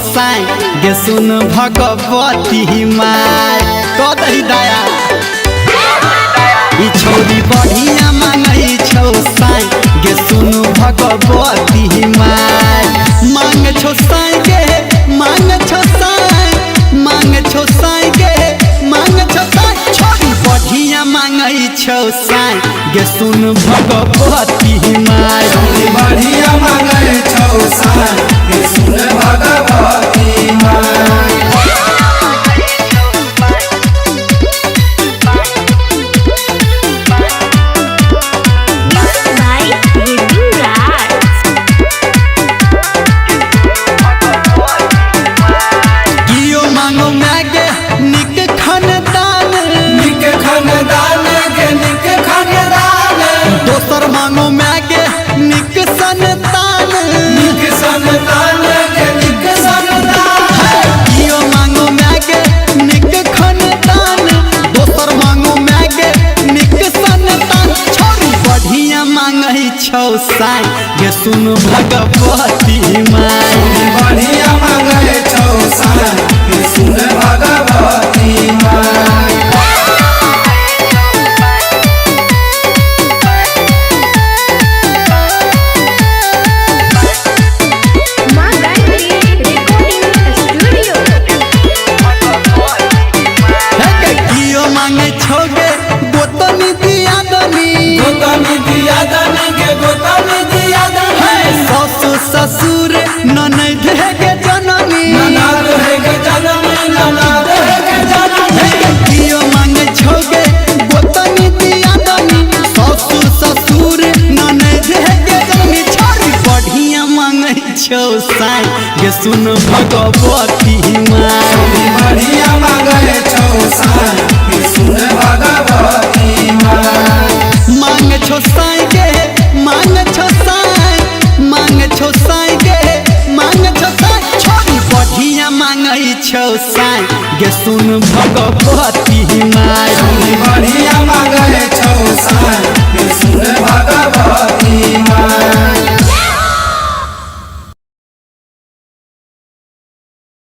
साई गे सुन भगवती माय कदही दया। ई छौरी बढ़िया मांगै छौ साई गे सुन भगवती माय। मांग छौ साई गे मांग छौ साई, मांग छौ साई गे मांग छौ साई, छौरी बढ़िया मांगै छौ साई गे सुन भगवती माय। छौरी बढ़िया मांगै छौ साई गे सुन भगवती माय। कियो मांगो मागे निक खानदान, निक खानदान गे निक खानदान, दोसर मांगो मागे निक संतान, निक संतान गे निक संतान। कियो मांगो मागे निक खानदान, दोसर मांगो मागे निक संतान, छौरी बढ़िया मांगै छौ साई गे सुन भगवती माय। छौरी बढ़िया मांगै छौ साई गे सुन भगवती माय। कियो मांगे छौगे गोतनी दियादनी, गोतनी दियादनी गे गोतनी दियादनी, सासु ससुर ननद हे जननी, ननद हे गे जननी, ननद हे गे जननी। कियो मांगे छौगे गोतनी दियादनी, सासु ससुर ननद हे जननी, छौरी बढ़िया मांगे छौ साई गे सुन भगवती माय। छौरी बढ़िया मांगै छौ साई गे सुन भगवती माय। मांग छौ साई गे मांग छौ साई, मांग छौ साई गे मांग छौ साई, छौरी बढ़िया मांगै छौ साई गे सुन भगवती माय। छौरी बढ़िया मांगै छौ साई गे सुन भगवती।